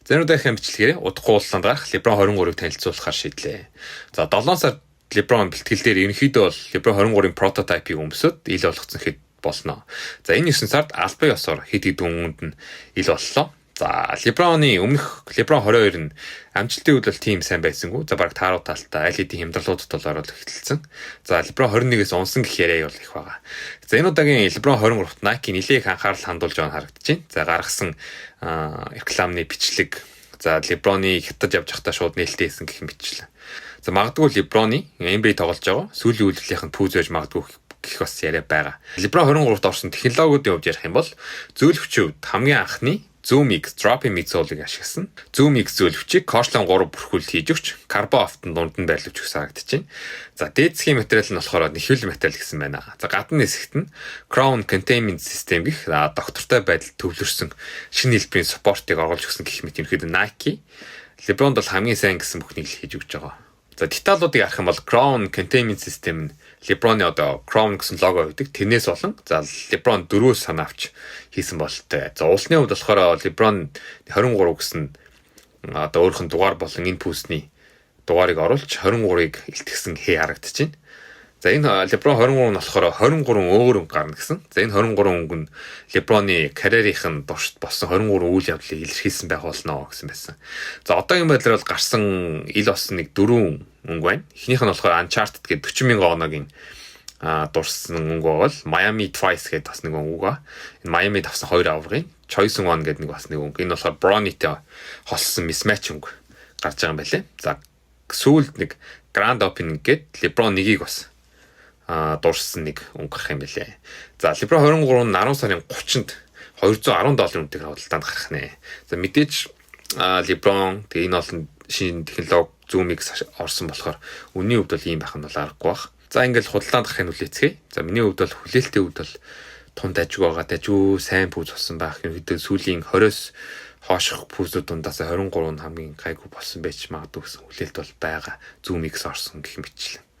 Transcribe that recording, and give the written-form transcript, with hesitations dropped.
За, энэ удаагийн бичлэгээр удахгүй худалдаанд гарах LeBron 23-ыг танилцуулахар шийдлээ. За, 7 сар LeBron бэлтгэл дээр ерөнхийдөө бол LeBron 23-ын prototype-ыг өмсөд ил болгоцсон хэд болно. За, энэ 9 сард албан ёсоор хэд хэдэн өнгөнд нь ил боллоо. За, LeBron-ы өмнөх LeBron 22 нь амжилтын үед бол тийм сайн байсангүй. За, баг тааруу талтай аль хэдийн хямдралуудад бол ороод эхэлсэн. За, LeBron 21-ээс унсан гэх яриа бол их байгаа. За, энэ удаагийн LeBron 23-т Nike нэлээх анхаарал хандуулж байгаа нь харагдаж байна. За, гаргасан рекламны бичлэг, за, LeBron-ы хятад явж байхдаа шууд нээлттэй хийсэн гэх мэтчлээ. За, магадгүй LeBron-ы NBA тоглож байгаа сүүлийн үйлдвэрлэлийнх нь пүүз байж магадгүй гэх бас яриа байгаа. LeBron 23-т орсон технологиудын хувьд ярих юм бол зөөлөвчийн хувьд хамгийн анхны ZoomX Drop-in midsole-ыг ашигласан. ZoomX зөөлөвчийг Coachline 3 бүрхүүл хийж өгч, Carbon автон дунд нь байрлуулж өгсөн харагдаж байна. За, дээд хэсгийн материал нь болохоор нэхвэл материал гэсэн байна. За, гадна хэсэгт нь Crown Containment System гэх доктортой байдалд төвлөрсөн шинэ хэлбэрийн support-ыг оруулж өгсөн гэх мэт ерөнхийдөө Nike LeBron-д бол хамгийн сайн гэсэн бүхнийг л хийж өгч байгаа. За, деталуудыг харах юм бол Crown Containment System нь LeBron-ы одоо Crown гэсэн лого байдаг. Тэрнээс болон за LeBron дөрвөөс санаа авч хийсэн бололтой. За, улсны хувьд болохоор LeBron 23 гэсэн одоо өөрийнх нь дугаар болон энэ пүүсний дугаарыг оруулж 23-ыг илтгэсэн хээ харагдаж байна. За, энэ LeBron 23 нь болохоор 23 өөр өнгө гарна гэсэн. За, энэ 23 өнгө нь LeBron-ы карьерийнх нь туршид болсон 23 үйл явдлыг илэрхийлсэн байх болно гэсэн байсан. За, одоогийн байдлаар бол гарсан ил болсон нэг дөрвөн өнгө байна. Эхнийх нь болохоор Uncharted гэдэг 40 мянган оногийн дурсан өнгө бол Miami Twice гэдэг бас нэг өнгө байгаа. Энэ Miami тавсан хоёр аваргын Chosen One гэдэг нэг бас нэг өнгө. Энэ болохоор Bronny-тэй холсон mismatch өнгө гарч байгаа юм байлээ. За, сүүлд нэг Grand Opening гэдэг LeBron нэгийг бас дурссан нэг өнгө гарах юм байлээ. За, LeBron 23 нь 10 сарын 30-нд 210 долларын үнэтэйгээр худалдаанд гарах нэ. За, мэдээж LeBron тэгээ энэ олон шинэ технологи ZoomX орсон болохоор үнийн хувьд бол ийм байх нь бол аргагүй бах. За, ингээл худалдаанд гарахыг хүлээцгээе. За, миний хувьд бол хүлээлтийн хувьд бол тун дажгүй байгаа. Дажгүй сайн пүүз болсон байх. Ерөнхийдөө сүүлийн 20-оос хооших пүүзүүд дундаас 23 нь хамгийн гайгүй болсон байж магадгүй гэсэн хүлээлт бол байгаа. ZoomX орсон гэх мэтчлэн.